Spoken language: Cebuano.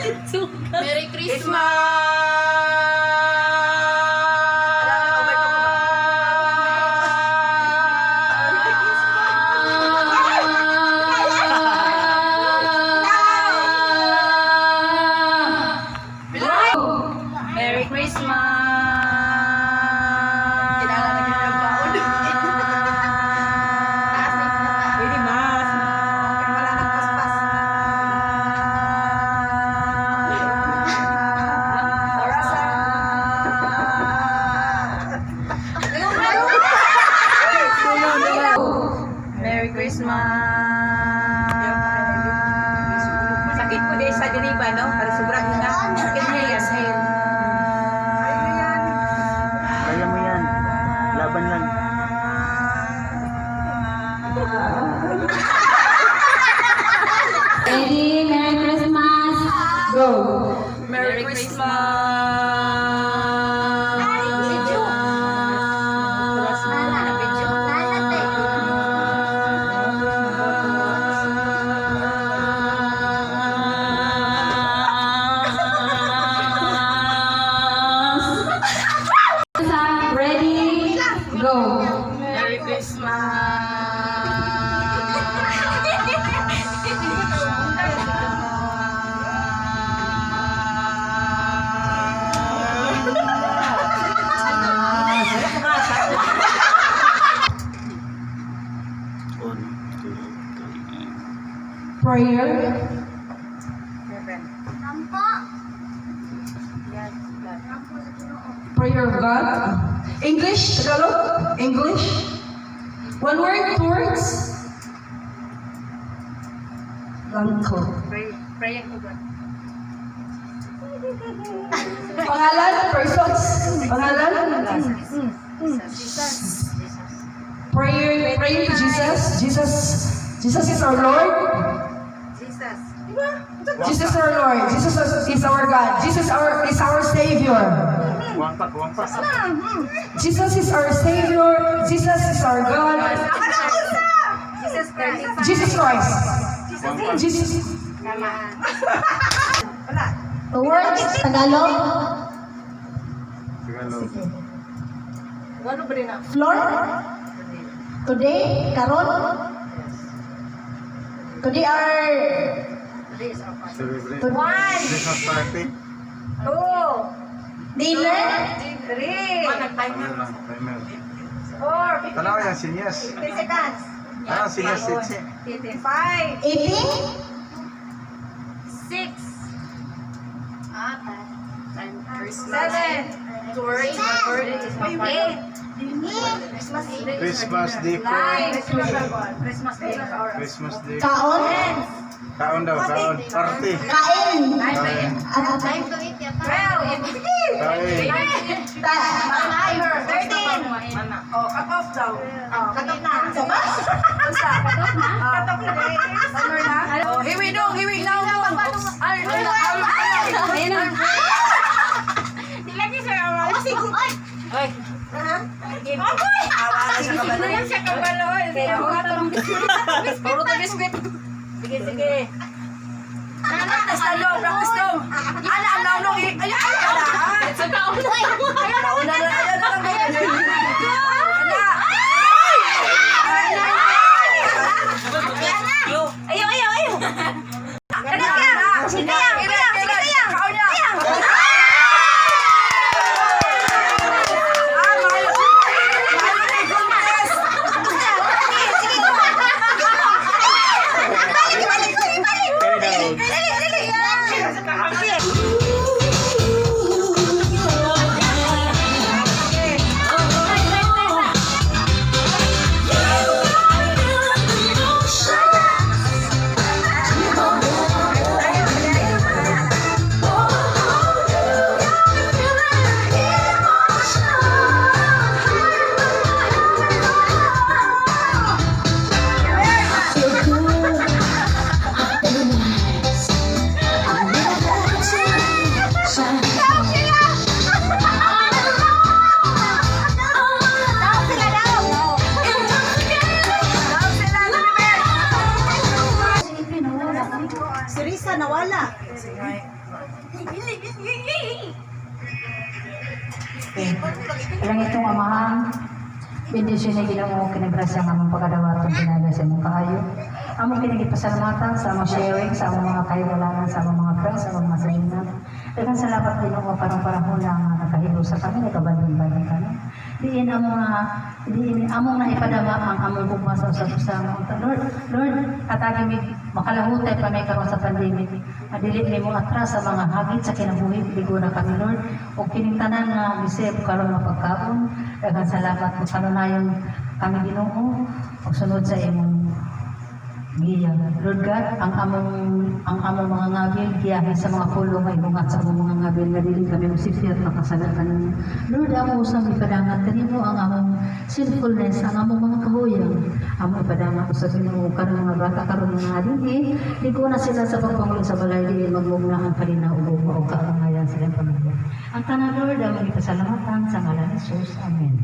Merry Christmas! Merry Christmas! Kinala na yun ang baon. Pwede mas. Wala nang paspas. Orasa. Merry Christmas! Sakit po din sa diriba, no? Para sobrang nga. Sakit niya yes, hair. Kaya mo yan. Laban lang. Ready? Merry Christmas! Go! Merry Christmas! Sa ready? Go! Merry Christmas! One, two, three. Prayer. Prayer of God. English, Tagalog, English. One word, two words. Blanco. Pray, pray to God. Pangalan, persons. Pangalan. Prayer, prayer to Jesus. Jesus, Jesus is our Lord. Jesus. Jesus is our Lord. Jesus is our God. Jesus is our Savior. Wangpak, wangpak. Jesus is our Savior. Jesus is our God. Jesus Christ. Jesus Christ. Wangpak. Jesus. Wala. The words, Tagalog. Tagalog. Floor. Today, karon. Today are Celebrate. One. Christmas party. Two. Dinner. Three. Timer lang, timer. Four. Tanaw yan, seniors. 50 seconds. Tanaw, seniors, sitsi. Five. Eating. Six. Christmas. Seven. Eight. Christmas decor. Nine. Christmas Day. Christmas decor. Kaon. Kaon daw, kaon. Party. Kain. Kain. At 12. Kain. ta 13. Oh, cut off daw. Oh, cut off na. Unsa? Cut off na? Cut off na. Timer na? Oh, hiwi dong, hiwi now dong. Ay, ay, ay, ay. Ayan na. Awa na siya kabalo. Puro to biscuit. Sige, sige. Practice na lo, practice lo. Ana, ana, ano, ay, ay, ana. Sa taon na. Kauna na, ayan na lang. Ana. Ayaw, ayaw, ayaw. Ana, ana. Sige, sige, sige. Kauna. Ah, mahal. Mahal na yung contest. Kaya daw. May Okay. Ilang itong amahan, bendisyon na Ginoo kinigrasya nga among pagkadawaton pinaga sa imong kaayo. Among kinigipasalamatan sa among sharing, sa among mga kahigalangan, sa among mga friends, sa among mga salinan. Daghang salamat, Ginoo, karong panahon nga nakahigo sa kami, nagkabanding-banding kami. Diin among naipadama ang among gugma sa usag-usa. Lord, Lord, hatagi mi makalahutay pa may karon sa pandemic. Madili mi mo atras sa mga hagit sa kinabuhi, ligo na kami, Lord. O kining tanan nga giseb karon nga pagkaon. Daghang salamat mo kanunayon kami, Ginoo, ug sunod sa imong giya. Lord God, ang among mga ngabil giyahe sa mga pulong nga ibungat sa among mga ngabil nga dili kami mosipti at makasala kaninyo. Lord, amo usang ipadangat kanimo ang among sinfulness, ang among mga kahuyang. Amo ipadangat sa Ginoo karon mga bata karon mga dinhi, ligo na sila sa pagpangulo sa balay diin magmugna ang kalinaw ug ug kaarangayan sa ilang pamilya. Ang tanan, Lord, among ipasalamatan sa ngalan ni Jesus. Amen.